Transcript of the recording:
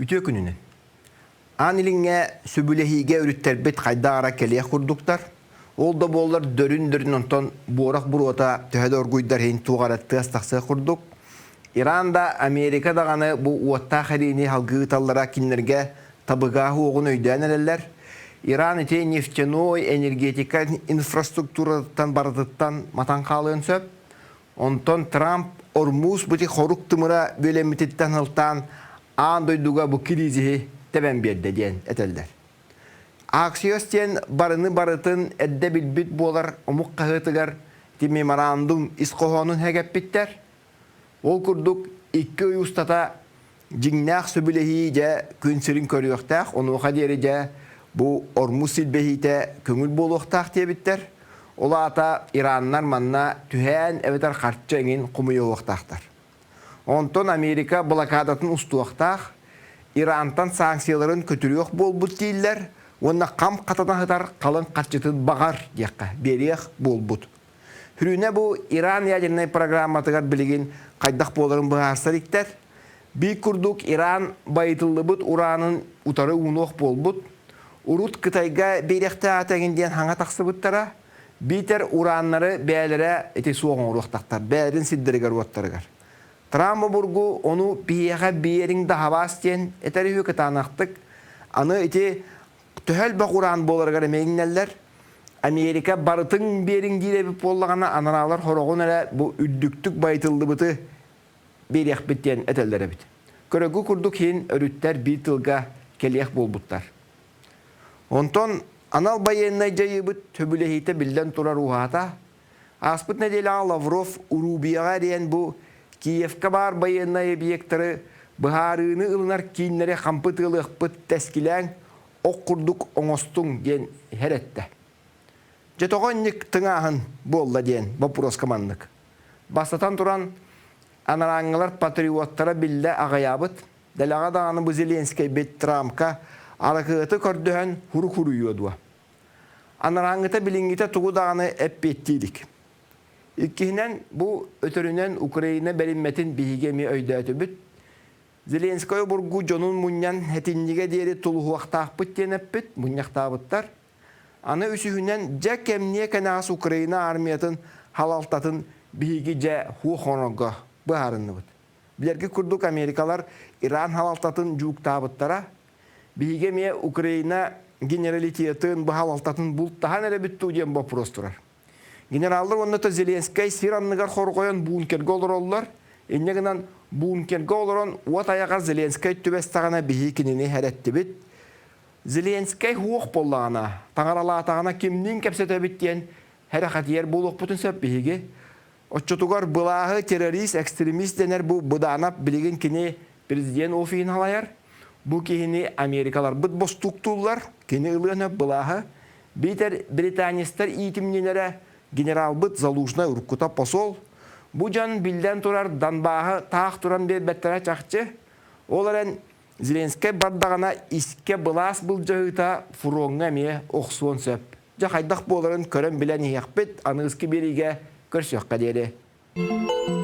Үтүө күнүнэн. Аан Илиҥҥэ сөбүлэһиигэ өрүттэрбит хайдах ара кэлиэх курдуктар. Ол да буоллар дөрүн-дөрүн онтон буорах буруота төһө да оргуйдар иһин туох эрэ тыас тахсыах курдук. Иран да, Америка даҕаны бу уоттаах эриини салгыы ыыталлара кинилэргэ табыгаһы уоҕун өйдөөн эрэллэр. Иран ити нефтяной энергетика инфраструктуратыттан барытыттан матан хаалыан сөп. Онтон Трамп Ормуз бути хорук тымыра бүөлэммититтэн сылтаан аан дойдуга бу кризиһи тэбэн биэрдэ диэн этэллэр. Аксиос диэн барыны барытын эрдэ билбит буолар омук хаһыатыгар ити меморандум ис хоһоонун сэгэппиттэр. Ол курдук икки ый устата дьиҥнээх сөбүлэһии дьэ күн сирин көрүөхтээх, онуоха диэри дьэ бу Ормуз силбэһиитэ көҥүл буолуохтаах диэбиттэр. Ол аата ираннар манна түһээн эбэтэр харчы эҥин хомуйуохтаахтар. Онтон Америка блокадатын устуохтаах, Ирантан санкцияларын көтүрүөх буолбут дииллэр уонна хам хатана сытар халыҥ харчытын баҕар диэххэ биэриэх буолбут. Хүрүнэ бу Иран ядернай программатыгар билигин хайдах буоларын быһаарсар иктэр. Биир курдук Иран байытыллыбыт ураанын утары уунуох буолбут. Урут Кытайга биэриэхтээх этэҥин диэн хаҥа тахсыбыттара. Биитэр урааннары бэйэлэрэ ити суох оҥоруохтахтар, бэйэлэрин сирдэригэр-уоттарыгар. Трамп обургу ону биһиэхэ биэриҥ да хабаас диэн этэр үһү кытаанахтык. Аны ити төһө элбэх ураан буоларыгар эмиэ иҥнэллэр. Америка барытын биэриҥ диир эбит буоллаҕына, анараалар хороҕун эрэ бу үрдүктүк байытыллыбыты биэриэхпит диэн этэллэр эбит. Көрөгү курдук иһин өрүттэр биир тылга кэлиэх буолбуттар. Онтон анал байыаннай дьайыыбыт сөбүлэһиитэ биллэн турар уһаата. Ааспыт нэдиэлэҕэ Лавров Урубияҕа эриэн бу Киевка баар байыаннай объектары быһаарыыны ылынар кииннэри хампы тыалыахпыт тэскилээҥ, ох курдук оҥостуҥ диэн иһэр эттэ. Дьэ тоҕо инник тыҥааһын буолла диэн боппуруоска маннык. Бастатан туран, анарааҥҥылар патриоттара биллэ аҕыйаабыт, дэлэҕэ даҕаны бу Зеленскэйбит Трампка аракыаты көрдөһөн хурук-хуруйуо дуо? Анарааҥҥыта билиҥҥитэ тугу даҕаны эппиэттии илик. Иккиһинэн, бу өтөрүнэн Украина бэриммэтин биһиги эмиэ өйдөөтүбүт. Зеленскэй обургу дьонун мунньан этинньигэ диэри тулуһуохтаахпыт диэн эппит, мунньахтаабыттар. Аны үсүһүнэн, дьэ кэмниэ кэнэҕэс Украина армиятын халалтатын биһиги дьэ хуох оҥорорго быһаарынныбыт. Билэргит курдук америкалар Иран халалтатын дьууктаабыттара. Биһиги эмиэ Украина генералитетын, быһалалтатын бултаһан эрэбит дуу диэн боппуруос турар. Генераллар уонна то Зеленскэй сир анныгар хорҕойон бункерга олороллор. Инньэ гынан бункерга олорон уот айаҕар Зеленскэй түбэстэҕинэ биһи кинини хэрэттибит. Зеленскэй хуох буоллаҕына, таҥаралаатаҕына кимниин кэпсэтэбит диэн хэрэхэтийэр буолуохпутун сөп биһиги. Оччотугар былааһы террорист, экстремист дэнэр бу Быдаанап билигин кини президент офиһын халайар. Бу киһини америкаларбыт бостууктууллар, кини ылыан сөп былааһы. Биитэр британецтар иитимньилэрэ генералбыт Залужнай уруккута посол. Бу дьон биллэн турар Донбаһы таах туран биэрбэттэрэ чахчы. Ол эрэн Зеленскэй бардаҕына искэ былаас былдьаһыыта фроҥҥа эмиэ охсуон сөп. Дьэ хайдах буоларын көрөн билэн иһиэхпит, аныгыскы биэриигэ көрсүөххэ диэри.